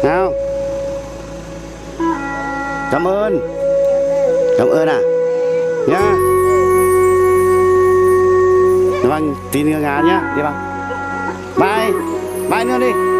ອ້າວ ຈຳເອີນ ຈຳເອີນນະ ຍາ ລະວັງຕີນເງືອງານຍາ ດີບໍ່? ບາຍ ບາຍເນືອດີ.